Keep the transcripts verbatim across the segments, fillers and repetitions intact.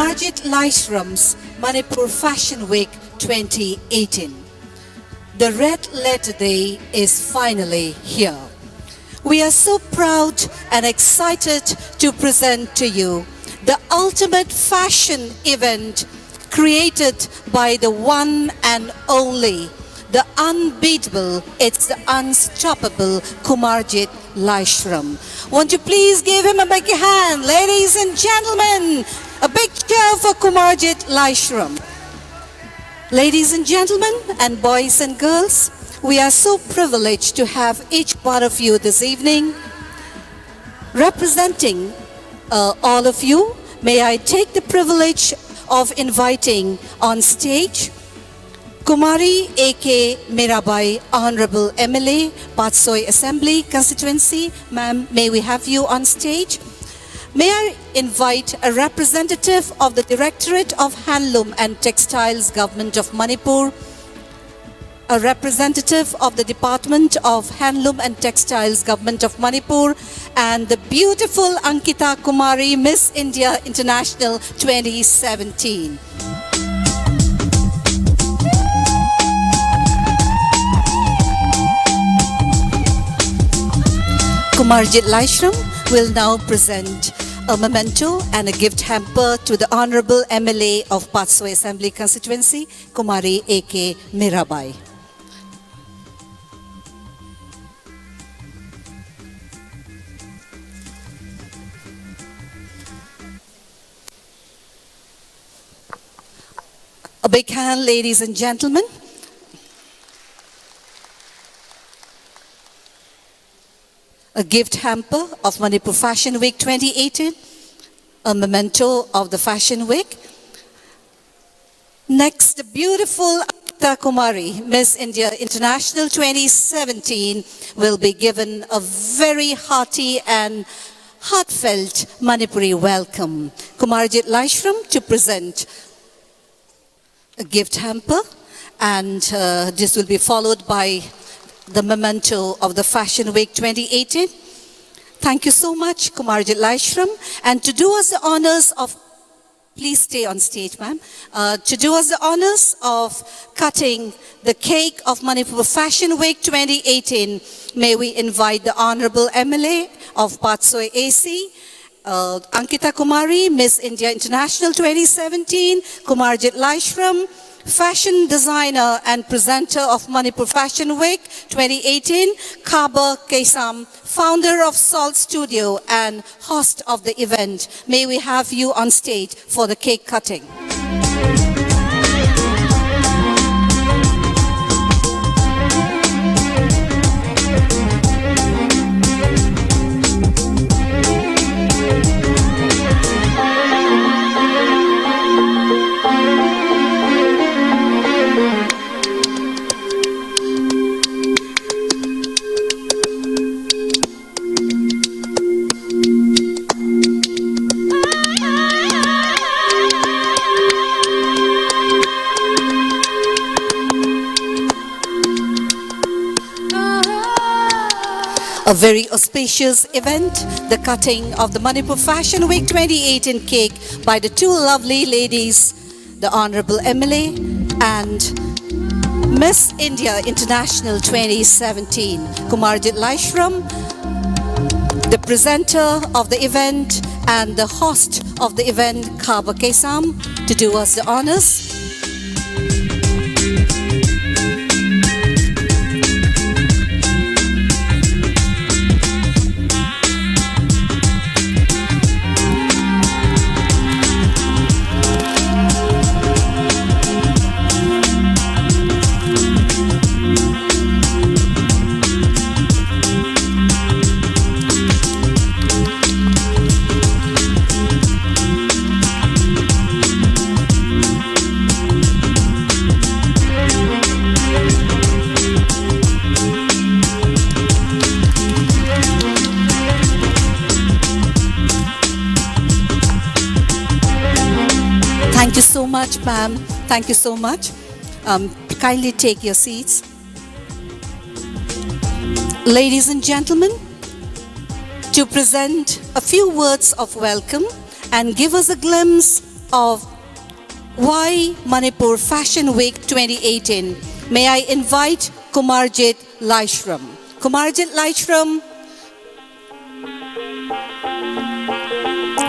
Kumarjit Laishram's Manipur Fashion Week twenty eighteen. The red letter day is finally here. We are so proud and excited to present to you the ultimate fashion event created by the one and only, the unbeatable, it's the unstoppable Kumarjit Laishram. Won't you please give him a big hand, ladies and gentlemen? A big cheer for Kumarjit Laishram. Ladies and gentlemen, and boys and girls, we are so privileged to have each one of you this evening. Representing uh, all of you, may I take the privilege of inviting on stage Kumari A K Mirabai, Honorable M L A, Patsoi Assembly Constituency. Ma'am, may we have you on stage? May I invite a representative of the Directorate of Handloom and Textiles, Government of Manipur, a representative of the Department of Handloom and Textiles, Government of Manipur, and the beautiful Ankita Kumari, Miss India International twenty seventeen. Kumarjit Laishram will now present a memento and a gift hamper to the Honorable M L A of Patsoi Assembly Constituency, Kumari A K Mirabai. A big hand, ladies and gentlemen. A gift hamper of Manipur Fashion Week twenty eighteen, a memento of the Fashion Week. Next, the beautiful Ankita Kumari, Miss India International twenty seventeen, will be given a very hearty and heartfelt Manipuri welcome. Kumarjit Laishram to present a gift hamper, and uh, this will be followed by the memento of the Fashion Week twenty eighteen. Thank you so much, Kumarjit Laishram. And to do us the honors of Please stay on stage, ma'am. Uh, to do us the honors of cutting the cake of Manipur Fashion Week twenty eighteen, may we invite the Honorable M L A of Patsoi A C, uh, Ankita Kumari, Miss India International twenty seventeen, Kumarjit Laishram, fashion designer and presenter of Manipur Fashion Week twenty eighteen, Kaba Kesam, founder of Salt Studio and host of the event. May we have you on stage for the cake cutting. A very auspicious event, the cutting of the Manipur Fashion Week twenty eighteen cake by the two lovely ladies, the Honorable M L A and Miss India International twenty seventeen, Kumarjit Laishram, the presenter of the event and the host of the event, Kaba Kesam, to do us the honors. Thank you so much, ma'am. Thank you so much. Um, kindly take your seats. Ladies and gentlemen, to present a few words of welcome and give us a glimpse of Why Manipur Fashion Week twenty eighteen. May I invite Kumarjit Laishram. Kumarjit Laishram,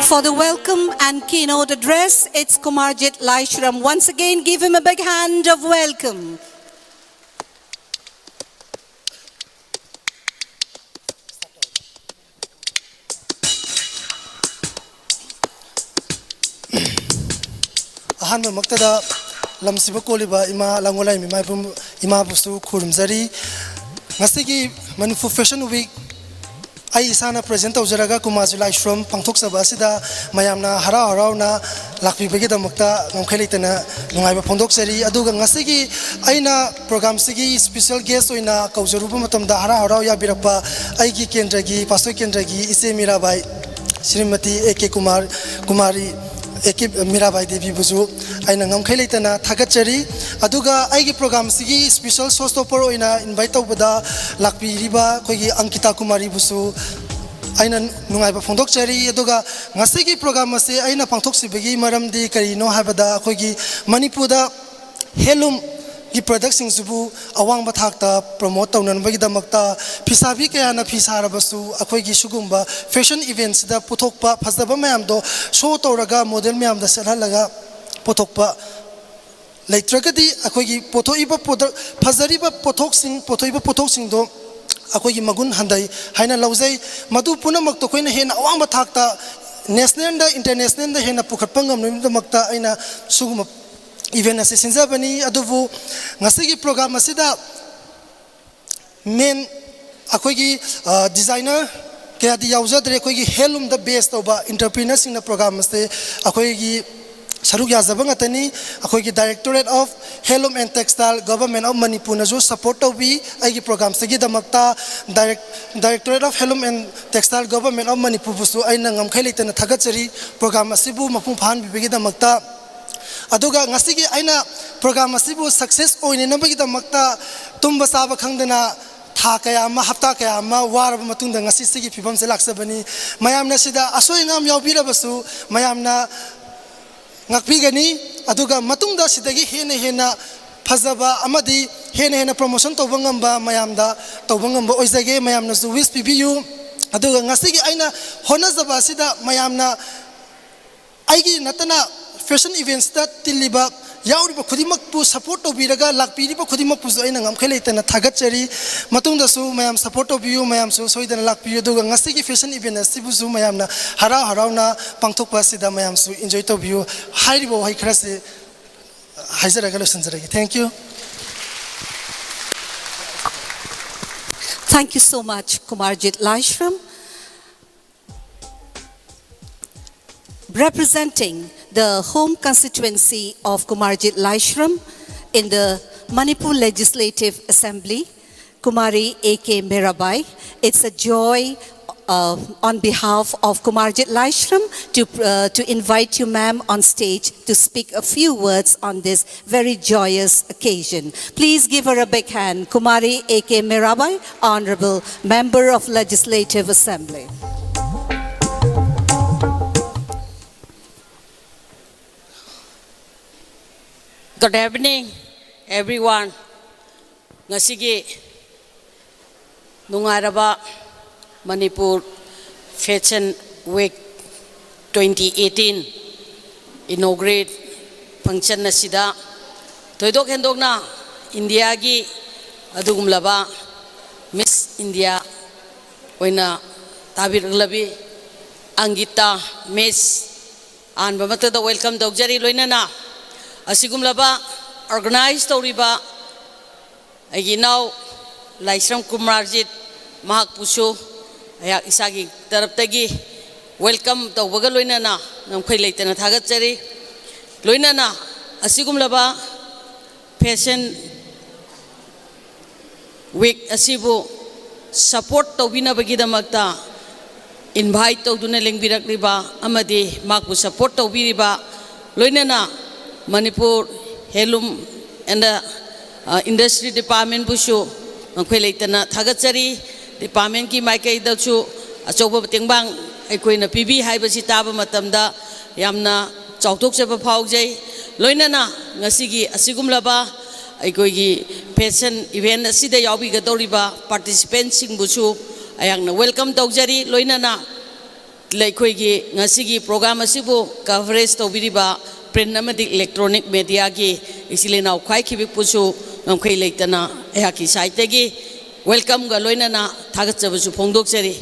for the welcome and keynote address, it's Kumarjit Laishram. Once again, give him a big hand of welcome. ꯑꯍꯥꯟꯕꯃꯛꯇꯗ ꯂꯝꯁꯤꯕ ꯀꯣꯜꯂꯤꯕ ꯏꯃꯥ ꯂꯥꯡꯒꯣꯜ ꯂꯥꯏꯃꯤ ꯏꯃꯥ ꯏꯕꯨꯡ, ꯏꯃꯥꯕꯨꯁꯨ ꯈꯨꯔꯨꯝꯖꯔꯤ꯫ ꯉꯁꯤꯒꯤ Manipur fashion week ꯑꯩ ꯏꯁꯥꯅ present ꯇꯧꯖꯔꯒ ꯀꯨꯃꯥꯔꯖꯤꯠ ꯂꯥꯏꯁ꯭ꯔꯝ ꯄꯥꯡꯊꯣꯛꯆꯕ ꯑꯁꯤꯗ ꯃꯌꯥꯝꯅ ꯍꯔꯥꯎ ꯍꯔꯥꯎꯅ ꯂꯥꯛꯄꯤꯕꯒꯤꯗꯃꯛꯇ ꯉꯝꯈꯩ ꯂꯩꯇꯅ ꯅꯨꯡꯉꯥꯏꯕ ꯐꯣꯡꯗꯣꯛꯆꯔꯤ꯫ ꯑꯗꯨꯒ ꯉꯁꯤꯒꯤ ꯑꯩꯅ ꯄ꯭ꯔꯣꯒ꯭ꯔꯥꯝꯁꯤꯒꯤ ꯏꯁꯄꯤꯁꯦꯜ ꯒꯦꯁ ꯑꯣꯏꯅ ꯀꯧꯖꯔꯨꯕ ꯃꯇꯝꯗ ꯍꯔꯥꯎ ꯍꯔꯥꯎ ꯌꯥꯕꯤꯔꯛꯄ ꯑꯩꯒꯤ ꯀꯦꯟꯗ꯭ꯔꯒꯤ ꯄꯥꯁꯣꯏ ꯀꯦꯟꯗ꯭ꯔꯒꯤ ꯏꯆꯦ Mirabai, Shrimati A K Kumar, Kumari A K Mirabai ꯗꯦꯕꯤꯕꯨꯁꯨ ꯑꯩꯅ ꯉꯝꯈꯩ ꯂꯩꯇꯅ ꯊꯥꯒꯠꯆꯔꯤ꯫ ꯑꯗꯨꯒ ꯑꯩꯒꯤ ꯄ꯭ꯔꯣꯒ꯭ꯔꯥꯝꯁꯤꯒꯤ ꯏꯁꯄꯤꯁꯦꯜ ꯁꯣ ꯁ꯭ꯇꯣꯄꯔ ꯑꯣꯏꯅ ꯏꯟꯚꯥꯏꯠ ꯇꯧꯕꯗ ꯂꯥꯛꯄꯤꯔꯤꯕ ꯑꯩꯈꯣꯏꯒꯤ ꯑꯪꯀꯤꯇꯥ ꯀꯨꯃꯥꯔꯤꯕꯨꯁꯨ ꯑꯩꯅ ꯅꯨꯡꯉꯥꯏꯕ ꯐꯣꯡꯗꯣꯛꯆꯔꯤ꯫ ꯑꯗꯨꯒ ꯉꯁꯤꯒꯤ ꯄ꯭ꯔꯣꯒ꯭ꯔꯥꯝ ꯑꯁꯤ ꯑꯩꯅ ꯄꯥꯡꯊꯣꯛꯆꯕꯒꯤ ꯃꯔꯝꯗꯤ ꯀꯔꯤꯅꯣ ꯍꯥꯏꯕꯗ ꯑꯩꯈꯣꯏꯒꯤ ꯃꯅꯤꯄꯨꯔꯗ ꯍꯦꯟꯂꯨꯝꯒꯤ ꯄ꯭ꯔꯗꯛꯁꯤꯡꯁꯤꯕꯨ ꯑꯋꯥꯡꯕ ꯊꯥꯛꯇ ꯄ꯭ꯔꯣꯃꯣꯠ ꯇꯧꯅꯅꯕꯒꯤꯗꯃꯛꯇ ꯐꯤꯁꯥꯕꯤ ꯀꯌꯥꯅ ꯐꯤ ꯁꯥꯔꯕꯁꯨ ꯑꯩꯈꯣꯏꯒꯤ ꯁꯤꯒꯨꯝꯕ ꯐꯦꯁꯟ ꯏꯚꯦꯟꯁꯤꯗ ꯄꯨꯊꯣꯛꯄ ꯐꯖꯕ ꯃꯌꯥꯝꯗꯣ ꯁꯣ ꯇꯧꯔꯒ ꯃꯣꯗꯦꯜ ꯃꯌꯥꯝꯗ ꯁꯦꯠꯍꯜꯂꯒ ꯄꯨꯊꯣꯛꯄ ꯂꯩꯇ꯭ꯔꯒꯗꯤ ꯑꯩꯈꯣꯏꯒꯤ ꯄꯨꯊꯣꯛꯏꯕ ꯄ꯭ꯔꯗꯛ, ꯐꯖꯔꯤꯕ ꯄꯣꯠꯊꯣꯛꯁꯤꯡ, ꯄꯨꯊꯣꯛꯏꯕ ꯄꯣꯠꯊꯣꯛꯁꯤꯡꯗꯣ ꯑꯩꯈꯣꯏꯒꯤ ꯃꯒꯨꯟ ꯍꯟꯊꯩ ꯍꯥꯏꯅ ꯂꯧꯖꯩ꯫ ꯃꯗꯨ ꯄꯨꯝꯅꯃꯛꯇꯣ ꯑꯩꯈꯣꯏꯅ ꯍꯦꯟꯅ ꯑꯋꯥꯡꯕ ꯊꯥꯛꯇ ꯅꯦꯁꯅꯦꯜꯗ, ꯏꯟꯇꯔꯅꯦꯁꯅꯦꯜꯗ ꯍꯦꯟꯅ ꯄꯨꯈꯠꯄ ꯉꯝꯅꯕꯒꯤꯗꯃꯛꯇ ꯑꯩꯅ ꯁꯤꯒꯨꯝꯕ ꯏꯚꯦꯟ ꯑꯁꯤ ꯁꯤꯟꯖꯕꯅꯤ꯫ ꯑꯗꯨꯕꯨ ꯉꯁꯤꯒꯤ ꯄ꯭ꯔꯣꯒ꯭ꯔꯥꯝ ꯑꯁꯤꯗ ꯃꯦꯟ ꯑꯩꯈꯣꯏꯒꯤ, ꯑ, ꯗꯤꯖꯥꯏꯅꯔ ꯀꯌꯥꯗꯤ ꯌꯥꯎꯖꯗ꯭ꯔꯦ꯫ ꯑꯩꯈꯣꯏꯒꯤ ꯍꯦꯟꯂꯨꯝꯗ ꯕꯦꯁ ꯇꯧꯕ ꯏꯟꯇꯔꯄ꯭ꯔꯤꯅꯔꯁꯤꯡꯅ ꯄ꯭ꯔꯣꯒ꯭ꯔꯥꯝ ꯑꯁꯦ ꯑꯩꯈꯣꯏꯒꯤ ꯁꯔꯨꯛ ꯌꯥꯖꯕ ꯉꯥꯛꯇꯅꯤ꯫ ꯑꯩꯈꯣꯏꯒꯤ Directorate of Handloom and Textile, Government of ꯃꯅꯤꯄꯨꯔꯅꯁꯨ ꯁꯄꯣꯔꯠ ꯇꯧꯕꯤ ꯑꯩꯒꯤ ꯄ꯭ꯔꯣꯒ꯭ꯔꯥꯝꯁꯤꯒꯤꯗꯃꯛꯇ꯫ Direct-, Directorate of Handloom and Textile, Government of ꯃꯅꯤꯄꯨꯔꯕꯨꯁꯨ ꯑꯩꯅ ꯉꯝꯈꯩ ꯂꯩꯇꯅ ꯊꯥꯒꯠꯆꯔꯤ ꯄ꯭ꯔꯣꯒ꯭ꯔꯥꯝ ꯑꯁꯤꯕꯨ ꯃꯄꯨꯡ ꯐꯥꯍꯟꯕꯤꯕꯒꯤꯗꯃꯛꯇ꯫ ꯑꯗꯨꯒ ꯉꯁꯤꯒꯤ ꯑꯩꯅ ꯄ꯭ꯔꯣꯒ꯭ꯔꯥꯝ ꯑꯁꯤꯕꯨ ꯁꯛꯁꯦꯁ ꯑꯣꯏꯅꯅꯕꯒꯤꯗꯃꯛꯇ ꯇꯨꯝꯕ ꯆꯥꯕ ꯈꯪꯗꯅ ꯊꯥ ꯀꯌꯥ ꯑꯃ, ꯍꯞꯇꯥ ꯀꯌꯥ ꯑꯃ ꯋꯥꯔꯕ ꯃꯇꯨꯡꯗ ꯉꯁꯤ ꯁꯤꯒꯤ ꯐꯤꯕꯝꯁꯦ ꯂꯥꯛꯆꯕꯅꯤ꯫ ꯃꯌꯥꯝꯅ ꯁꯤꯗ ꯑꯁꯣꯏ ꯑꯉꯥꯝ ꯌꯥꯎꯕꯤꯔꯕꯁꯨ ꯃꯌꯥꯝꯅ ꯉꯥꯛꯄꯤꯒꯅꯤ꯫ ꯑꯗꯨꯒ ꯃꯇꯨꯡꯗ ꯁꯤꯗꯒꯤ ꯍꯦꯟꯅ ꯍꯦꯟꯅ ꯐꯖꯕ ꯑꯃꯗꯤ ꯍꯦꯟꯅ ꯍꯦꯟꯅ promotion ꯇꯧꯕ ꯉꯝꯕ ꯃꯌꯥꯝꯗ ꯇꯧꯕ ꯉꯝꯕ ꯑꯣꯏꯖꯒꯦ꯫ ꯃꯌꯥꯝꯅꯁꯨ wish ꯄꯤꯕꯤꯌꯨ꯫ ꯑꯗꯨꯒ ꯉꯁꯤꯒꯤ ꯑꯩꯅ ꯍꯣꯠꯅꯖꯕ ꯑꯁꯤꯗ ꯃꯌꯥꯝꯅ ꯑꯩꯒꯤ ꯅꯠꯇꯅ fashion eventsꯇ ꯇꯤꯜꯂꯤꯕ ꯌꯥꯎꯔꯤꯕ ꯈꯨꯗꯤꯡꯃꯛꯄꯨ support ꯇꯧꯕꯤꯔꯒ ꯂꯥꯛꯄꯤꯔꯤꯕ ꯈꯨꯗꯤꯡꯃꯛꯄꯨꯁꯨ ꯑꯩꯅ ꯉꯝꯈꯩ ꯂꯩꯇꯅ ꯊꯥꯒꯠꯆꯔꯤ꯫ ꯃꯇꯨꯡꯗꯁꯨ ꯃꯌꯥꯝ support ꯇꯧꯕꯤꯌꯨ, ꯃꯌꯥꯝꯁꯨ ꯁꯣꯏꯗꯅ ꯂꯥꯛꯄꯤꯌꯨ꯫ ꯑꯗꯨꯒ ꯉꯁꯤꯒꯤ fashion event ꯑꯁꯤꯕꯨꯁꯨ ꯃꯌꯥꯝꯅ ꯍꯔꯥꯎ ꯍꯔꯥꯎꯅ ꯄꯥꯡꯊꯣꯛꯄ ꯑꯁꯤꯗ ꯃꯌꯥꯝꯁꯨ enjoy ꯇꯧꯕꯤꯌꯨ꯫ ꯍꯥꯏꯔꯤꯕ ꯋꯥꯍꯩ ꯈꯔꯁꯤ ꯍꯥꯏꯖꯔꯒ ꯂꯣꯏꯁꯤꯟꯖꯔꯒꯦ꯫ Thank you. Thank you so much, Kumarjit Laishram. Representing the home constituency of Kumarjit Laishram in the Manipur Legislative Assembly, Kumari A K Mirabai, it's a joy uh, on behalf of Kumarjit Laishram to, uh, to invite you, ma'am, on stage to speak a few words on this very joyous occasion. Please give her a big hand. Kumari A K Mirabai, Honorable Member of Legislative Assembly. Good evening, everyone. ꯉꯁꯤꯒꯤ ꯅꯨꯡꯉꯥꯏꯔꯕ Manipur Fashion Week twenty eighteen inauguration function ꯑꯁꯤꯗ ꯊꯣꯏꯗꯣꯛ ꯍꯦꯟꯗꯣꯛꯅ ꯏꯟꯗꯤꯌꯥꯒꯤ ꯑꯗꯨꯒꯨꯝꯂꯕ Miss India ꯑꯣꯏꯅ ꯇꯥꯕꯤꯔꯛꯂꯕꯤ ꯑꯪꯒꯤꯇꯥ Miss ꯑꯍꯥꯟꯕꯃꯛꯇꯗ welcome ꯇꯧꯖꯔꯤ꯫ ꯂꯣꯏꯅꯅ ꯑꯁꯤꯒꯨꯝꯂꯕ organize ꯇꯧꯔꯤꯕ ꯑꯩꯒꯤ ꯏꯅꯥꯎ ꯂꯥꯏꯁ꯭ꯔꯝ ꯀꯨꯃꯥꯔꯖꯤꯠ ꯃꯍꯥꯛꯄꯨꯁꯨ ꯑꯩꯍꯥꯛ ꯏꯁꯥꯒꯤ ꯇꯔꯞꯇꯒꯤ welcome ꯇꯧꯕꯒ ꯂꯣꯏꯅꯅ ꯉꯝꯈꯩ ꯂꯩꯇꯅ ꯊꯥꯒꯠꯆꯔꯤ꯫ ꯂꯣꯏꯅꯅ ꯑꯁꯤꯒꯨꯝꯂꯕ Fashion Week ꯑꯁꯤꯕꯨ support ꯇꯧꯕꯤꯅꯕꯒꯤꯗꯃꯛꯇ invite ꯇꯧꯗꯨꯅ ꯂꯦꯡꯕꯤꯔꯛꯂꯤꯕ ꯑꯃꯗꯤ ꯃꯍꯥꯛꯄꯨ support ꯇꯧꯕꯤꯔꯤꯕ ꯂꯣꯏꯅꯅ Manipur Handloom and Industry Department ꯕꯨꯁꯨ ꯉꯝꯈꯩ ꯂꯩꯇꯅ ꯊꯥꯒꯠꯆꯔꯤ꯫ Department ꯀꯤ ꯃꯥꯏꯀꯩꯗꯁꯨ ꯑꯆꯧꯕ ꯇꯦꯡꯕꯥꯡ ꯑꯩꯈꯣꯏꯅ ꯄꯤꯕꯤ ꯍꯥꯏꯕꯁꯤ ꯇꯥꯕ ꯃꯇꯝꯗ ꯌꯥꯝꯅ ꯆꯥꯎꯊꯣꯛꯆꯕ ꯐꯥꯎꯖꯩ꯫ ꯂꯣꯏꯅꯅ ꯉꯁꯤꯒꯤ ꯑꯁꯤꯒꯨꯝꯂꯕ ꯑꯩꯈꯣꯏꯒꯤ ꯐꯦꯁꯟ ꯏꯚꯦꯟ ꯑꯁꯤꯗ ꯌꯥꯎꯕꯤꯒꯗꯧꯔꯤꯕ ꯄꯥꯔꯇꯤꯁꯤꯄꯦꯟꯁꯤꯡꯕꯨꯁꯨ ꯑꯩꯍꯥꯛꯅ ꯋꯦꯜꯀꯝ ꯇꯧꯖꯔꯤ꯫ ꯂꯣꯏꯅꯅ ꯑꯩꯈꯣꯏꯒꯤ ꯉꯁꯤꯒꯤ ꯄ꯭ꯔꯣꯒ꯭ꯔꯥꯝ ꯑꯁꯤꯕꯨ ꯀꯚꯔꯦꯖ ꯇꯧꯕꯤꯔꯤꯕ ꯄ꯭ꯔꯤꯟ ꯑꯃꯗꯤ ꯏꯂꯦꯛꯇ꯭ꯔꯣꯅꯤꯛ ꯃꯦꯗꯤꯌꯥꯒꯤ ꯏꯆꯤꯜ ꯏꯅꯥꯎ ꯈ꯭ꯋꯥꯏ ꯈꯤꯕꯤꯛꯄꯨꯁꯨ ꯉꯝꯈꯩ ꯂꯩꯇꯅ ꯑꯩꯍꯥꯛꯀꯤ ꯁꯥꯏꯠꯇꯒꯤ ꯋꯦꯜꯀꯝꯒ ꯂꯣꯏꯅꯅ ꯊꯥꯒꯠꯆꯕꯁꯨ ꯐꯣꯡꯗꯣꯛꯆꯔꯤ꯫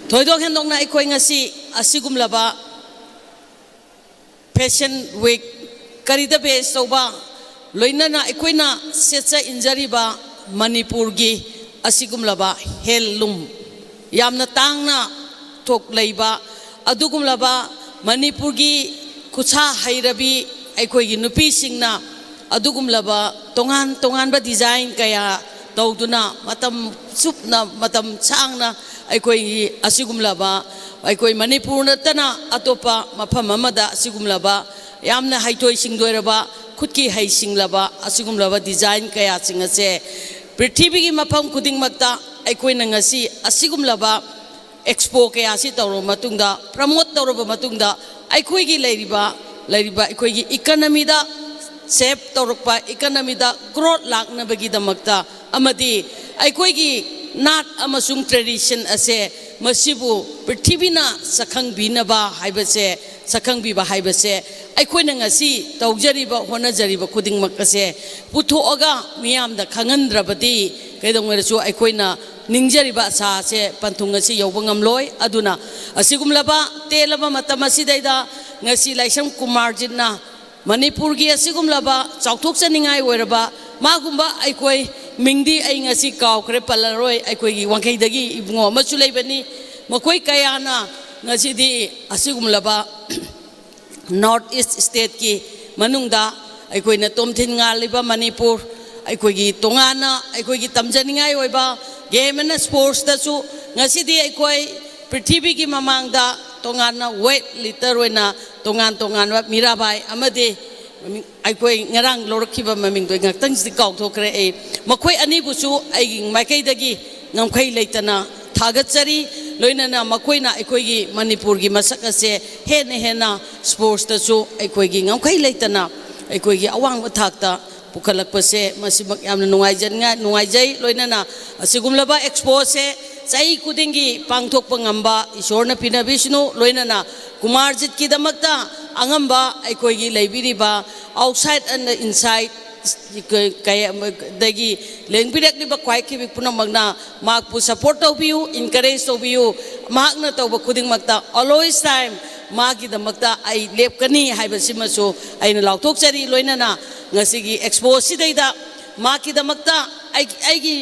ꯊꯣꯏꯗꯣꯛ ꯍꯦꯟꯗꯣꯛꯅ ꯑꯩꯈꯣꯏ ꯉꯁꯤ ꯑꯁꯤꯒꯨꯝꯂꯕ ꯐꯦꯁꯟ ꯋꯤꯛ ꯀꯔꯤꯗ ꯕꯦꯁ ꯇꯧꯕ, ꯂꯣꯏꯅꯅ ꯑꯩꯈꯣꯏꯅ ꯁꯦꯠꯆ ꯏꯟꯖꯔꯤꯕ ꯃꯅꯤꯄꯨꯔꯒꯤ ꯑꯁꯤꯒꯨꯝꯂꯕ ꯍꯦꯟꯂꯨꯝ, ꯌꯥꯝꯅ ꯇꯥꯡꯅ ꯊꯣꯛꯂꯛꯏꯕ ꯑꯗꯨꯒꯨꯝꯂꯕ ꯃꯅꯤꯄꯨꯔꯒꯤ ꯈꯨꯠꯁꯥ ꯍꯩꯔꯕꯤ ꯑꯩꯈꯣꯏꯒꯤ ꯅꯨꯄꯤꯁꯤꯡꯅ ꯑꯗꯨꯒꯨꯝꯂꯕ ꯇꯣꯉꯥꯟ ꯇꯣꯉꯥꯟꯕ ꯗꯤꯖꯥꯏꯟ ꯀꯌꯥ ꯇꯧꯗꯨꯅ ꯃꯇꯝ ꯆꯨꯞꯅ, ꯃꯇꯝ ꯁꯥꯡꯅ ꯑꯩꯈꯣꯏꯒꯤ ꯑꯁꯤꯒꯨꯝꯂꯕ, ꯑꯩꯈꯣꯏ ꯃꯅꯤꯄꯨꯔ ꯅꯠꯇꯅ ꯑꯇꯣꯞꯄ ꯃꯐꯝ ꯑꯃꯗ ꯑꯁꯤꯒꯨꯝꯂꯕ ꯌꯥꯝꯅ ꯍꯩꯊꯣꯏ ꯁꯤꯡꯊꯣꯏꯔꯕ, ꯈꯨꯠꯀꯤ ꯍꯩ ꯁꯤꯡꯂꯕ ꯑꯁꯤꯒꯨꯝꯂꯕ ꯗꯤꯖꯥꯏꯟ ꯀꯌꯥꯁꯤꯡ ꯑꯁꯦ ꯄ꯭ꯔꯤꯊꯤꯕꯤꯒꯤ ꯃꯐꯝ ꯈꯨꯗꯤꯡꯃꯛꯇ ꯑꯩꯈꯣꯏꯅ ꯉꯁꯤ ꯑꯁꯤꯒꯨꯝꯂꯕ ꯑꯦꯛꯁꯄꯣ ꯀꯌꯥꯁꯤ ꯇꯧꯔꯕ ꯃꯇꯨꯡꯗ, ꯄ꯭ꯔꯃꯣꯠ ꯇꯧꯔꯕ ꯃꯇꯨꯡꯗ, ꯑꯩꯈꯣꯏꯒꯤ ꯂꯩꯔꯤꯕ, ꯂꯩꯔꯤꯕ ꯑꯩꯈꯣꯏꯒꯤ ꯏꯀꯅꯃꯤꯗ ꯁꯦꯞ ꯇꯧꯔꯛꯄ, ꯏꯀꯅꯃꯤꯗ ꯒ꯭ꯔꯣꯠ ꯂꯥꯛꯅꯕꯒꯤꯗꯃꯛꯇ ꯑꯃꯗꯤ ꯑꯩꯈꯣꯏꯒꯤ ꯅꯥꯠ ꯑꯃꯁꯨꯡ ꯇ꯭ꯔꯦꯗꯤꯁꯟ ꯑꯁꯦ ꯃꯁꯤꯕꯨ ꯄ꯭ꯔꯤꯊꯤꯕꯤꯅ ꯁꯛꯈꯪꯕꯤꯅꯕ ꯍꯥꯏꯕꯁꯦ, ꯁꯛꯈꯪꯕꯤꯕ ꯍꯥꯏꯕꯁꯦ ꯑꯩꯈꯣꯏꯅ ꯉꯁꯤ ꯇꯧꯖꯔꯤꯕ, ꯍꯣꯠꯅꯖꯔꯤꯕ ꯈꯨꯗꯤꯡꯃꯛ ꯑꯁꯦ ꯄꯨꯊꯣꯛꯑꯒ ꯃꯤꯌꯥꯝꯗ ꯈꯪꯍꯟꯗ꯭ꯔꯕꯗꯤ ꯀꯩꯗꯧꯉꯩꯗꯁꯨ ꯑꯩꯈꯣꯏꯅ ꯅꯤꯡꯖꯔꯤꯕ ꯑꯁꯥ ꯑꯁꯦ ꯄꯟꯊꯨꯡ ꯑꯁꯤ ꯌꯧꯕ ꯉꯝꯂꯣꯏ꯫ ꯑꯗꯨꯅ ꯑꯁꯤꯒꯨꯝꯂꯕ ꯇꯦꯜꯂꯕ ꯃꯇꯝ ꯑꯁꯤꯗꯩꯗ ꯉꯁꯤ ꯂꯥꯏꯁ꯭ꯔꯝ ꯀꯨꯃꯥꯔꯖꯤꯠꯅ ꯃꯅꯤꯄꯨꯔꯒꯤ ꯑꯁꯤꯒꯨꯝꯂꯕ ꯆꯥꯎꯊꯣꯛꯆꯅꯤꯡꯉꯥꯏ ꯑꯣꯏꯔꯕ ꯃꯥꯒꯨꯝꯕ ꯑꯩꯈꯣꯏ ꯃꯤꯡꯗꯤ ꯑꯩ ꯉꯁꯤ ꯀꯥꯎꯈ꯭ꯔꯦ, ꯄꯜꯂꯔꯣꯏ꯫ ꯑꯩꯈꯣꯏꯒꯤ ꯋꯥꯡꯈꯩꯗꯒꯤ ꯏꯕꯨꯡꯉꯣ ꯑꯃꯁꯨ ꯂꯩꯕꯅꯤ꯫ ꯃꯈꯣꯏ ꯀꯌꯥꯅ ꯉꯁꯤꯗꯤ ꯑꯁꯤꯒꯨꯝꯂꯕ ꯅꯣꯔꯠ ꯏꯁ ꯁ꯭ꯇꯦꯠꯀꯤ ꯃꯅꯨꯡꯗ ꯑꯩꯈꯣꯏꯅ ꯇꯣꯝꯊꯤꯟ ꯉꯥꯜꯂꯤꯕ ꯃꯅꯤꯄꯨꯔ, ꯑꯩꯈꯣꯏꯒꯤ ꯇꯣꯉꯥꯟꯅ ꯑꯩꯈꯣꯏꯒꯤ ꯇꯝꯖꯅꯤꯡꯉꯥꯏ ꯑꯣꯏꯕ ꯒꯦꯝ ꯑꯦꯟ ꯁ꯭ꯄꯣꯔꯠꯁꯇꯁꯨ ꯉꯁꯤꯗꯤ ꯑꯩꯈꯣꯏ ꯄ꯭ꯔꯤꯊꯤꯕꯤꯒꯤ ꯃꯃꯥꯡꯗ ꯇꯣꯉꯥꯟꯅ ꯋꯦꯠ ꯂꯤꯐꯇꯔ ꯑꯣꯏꯅ ꯇꯣꯉꯥꯟ ꯇꯣꯉꯥꯟꯕ ꯃꯤꯔꯥꯕꯥꯏ ꯑꯃꯗꯤ ꯑꯩꯈꯣꯏ ꯉꯔꯥꯡ ꯂꯧꯔꯛꯈꯤꯕ ꯃꯃꯤꯡꯗꯣ ꯑꯩ ꯉꯥꯛꯇꯪꯁꯤꯗꯤ ꯀꯥꯎꯊꯣꯛꯈ꯭ꯔꯦ꯫ ꯑꯩ ꯃꯈꯣꯏ ꯑꯅꯤꯕꯨꯁꯨ ꯑꯩꯒꯤ ꯃꯥꯏꯀꯩꯗꯒꯤ ꯉꯝꯈꯩ ꯂꯩꯇꯅ ꯊꯥꯒꯠꯆꯔꯤ꯫ ꯂꯣꯏꯅꯅ ꯃꯈꯣꯏꯅ ꯑꯩꯈꯣꯏꯒꯤ ꯃꯅꯤꯄꯨꯔꯒꯤ ꯃꯁꯛ ꯑꯁꯦ ꯍꯦꯟꯅ ꯍꯦꯟꯅ ꯁ꯭ꯄꯣꯔꯠꯁꯇꯁꯨ ꯑꯩꯈꯣꯏꯒꯤ ꯉꯝꯈꯩ ꯂꯩꯇꯅ ꯑꯩꯈꯣꯏꯒꯤ ꯑꯋꯥꯡꯕ ꯊꯥꯛꯇ ꯄꯨꯈꯠꯂꯛꯄꯁꯦ ꯃꯁꯤꯃꯛ ꯌꯥꯝꯅ ꯅꯨꯡꯉꯥꯏꯖꯅꯤꯡꯉꯥꯏ, ꯅꯨꯡꯉꯥꯏꯖꯩ꯫ ꯂꯣꯏꯅꯅ ꯑꯁꯤꯒꯨꯝꯂꯕ ꯑꯦꯛꯁꯄꯣꯁꯦ ꯆꯍꯤ ꯈꯨꯗꯤꯡꯒꯤ ꯄꯥꯡꯊꯣꯛꯄ ꯉꯝꯕ ꯏꯁꯣꯔꯅ ꯄꯤꯅꯕꯤꯁꯅꯨ꯫ ꯂꯣꯏꯅꯅ ꯀꯨꯃꯥꯔꯖꯤꯠꯀꯤꯗꯃꯛꯇ ꯑꯉꯝꯕ ꯑꯩꯈꯣꯏꯒꯤ ꯂꯩꯕꯤꯔꯤꯕ outside and inside ꯀꯌꯥ-, ꯗꯒꯤ ꯂꯦꯡꯕꯤꯔꯛꯂꯤꯕ ꯈ꯭ꯋꯥꯏꯈꯤꯕꯤ ꯄꯨꯝꯅꯃꯛꯅ ꯃꯍꯥꯛꯄꯨ ꯁꯄꯣꯔꯠ ꯇꯧꯕꯤꯌꯨ, ꯏꯟꯀꯔꯦꯖ ꯇꯧꯕꯤꯌꯨ꯫ ꯃꯍꯥꯛꯅ ꯇꯧꯕ ꯈꯨꯗꯤꯡꯃꯛꯇ always time ꯃꯥꯒꯤꯗꯃꯛꯇ ꯑꯩ ꯂꯦꯞꯀꯅꯤ ꯍꯥꯏꯕꯁꯤꯃꯁꯨ ꯑꯩꯅ ꯂꯥꯎꯊꯣꯛꯆꯔꯤ꯫ ꯂꯣꯏꯅꯅ ꯉꯁꯤꯒꯤ ꯑꯦꯛꯁꯄꯣꯁꯤꯗꯩꯗ ꯃꯍꯥꯛꯀꯤꯗꯃꯛꯇ ꯑꯩ-, ꯑꯩꯒꯤ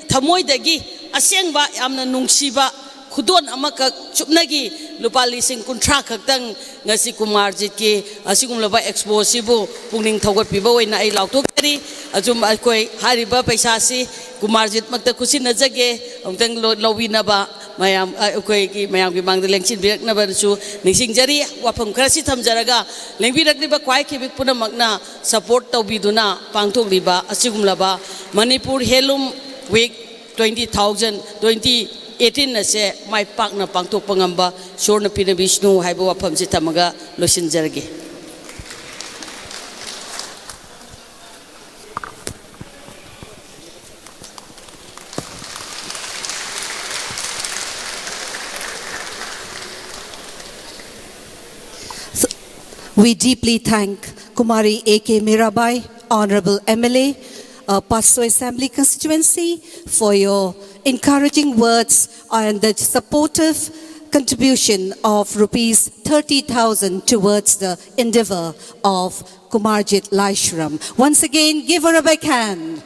ꯊꯃꯣꯏꯗꯒꯤ ꯑꯁꯦꯡꯕ ꯌꯥꯝꯅ ꯅꯨꯡꯁꯤꯕ ꯈꯨꯗꯣꯜ ꯑꯃꯈꯛ ꯆꯨꯞꯅꯒꯤ ꯂꯨꯄꯥ ꯂꯤꯁꯤꯡ ꯀꯨꯟꯊ꯭ꯔꯥ ꯈꯛꯇꯪ ꯉꯁꯤ ꯀꯨꯃꯥꯔꯖꯤꯠꯀꯤ ꯑꯁꯤꯒꯨꯝꯂꯕ ꯑꯦꯛꯁꯄꯣꯁꯤꯕꯨ ꯄꯨꯛꯅꯤꯡ ꯊꯧꯒꯠꯄꯤꯕ ꯑꯣꯏꯅ ꯑꯩ ꯂꯥꯎꯊꯣꯛꯆꯔꯤ꯫ ꯑꯆꯨꯝ ꯑꯩꯈꯣꯏ ꯍꯥꯏꯔꯤꯕ ꯄꯩꯁꯥꯁꯤ ꯀꯨꯃꯥꯔꯖꯤꯠꯃꯛꯇ ꯈꯨꯠꯁꯤꯟꯅꯖꯒꯦ꯫ ꯑꯃꯨꯛꯇꯪ ꯂꯧ-, ꯂꯧꯕꯤꯅꯕ ꯃꯌꯥꯝ, ꯑ, ꯑꯩꯈꯣꯏꯒꯤ ꯃꯌꯥꯝꯒꯤ ꯃꯥꯡꯗ ꯂꯦꯡꯁꯤꯟꯕꯤꯔꯛꯅꯕꯁꯨ ꯅꯤꯡꯁꯤꯡꯖꯔꯤ꯫ ꯋꯥꯐꯝ ꯈꯔꯁꯤ ꯊꯝꯖꯔꯒ ꯂꯦꯡꯕꯤꯔꯛꯂꯤꯕ ꯈ꯭ꯋꯥꯏꯈꯤꯕꯤ ꯄꯨꯝꯅꯃꯛꯅ ꯁꯄꯣꯔꯠ ꯇꯧꯕꯤꯗꯨꯅ ꯄꯥꯡꯊꯣꯛꯂꯤꯕ ꯑꯁꯤꯒꯨꯝꯂꯕ ꯃꯅꯤꯄꯨꯔ ꯍꯦꯟꯂꯨꯝ week twenty thousand, twenty eighteen ꯑꯁꯦ ꯃꯥꯏ ꯄꯥꯛꯅ ꯄꯥꯡꯊꯣꯛꯄ ꯉꯝꯕ ꯏꯁꯣꯔꯅ ꯄꯤꯅꯕꯤꯁꯅꯨ ꯍꯥꯏꯕ ꯋꯥꯐꯝꯁꯤ ꯊꯝꯃꯒ ꯂꯣꯏꯁꯤꯟꯖꯔꯒꯦ꯫ We deeply thank Kumari A K Mirabai, Honorable M L A, uh, Passo Assembly Constituency, for your encouraging words and the supportive contribution of rupees thirty thousand towards the endeavor of Kumarjit Laishram. Once again, give her a big hand.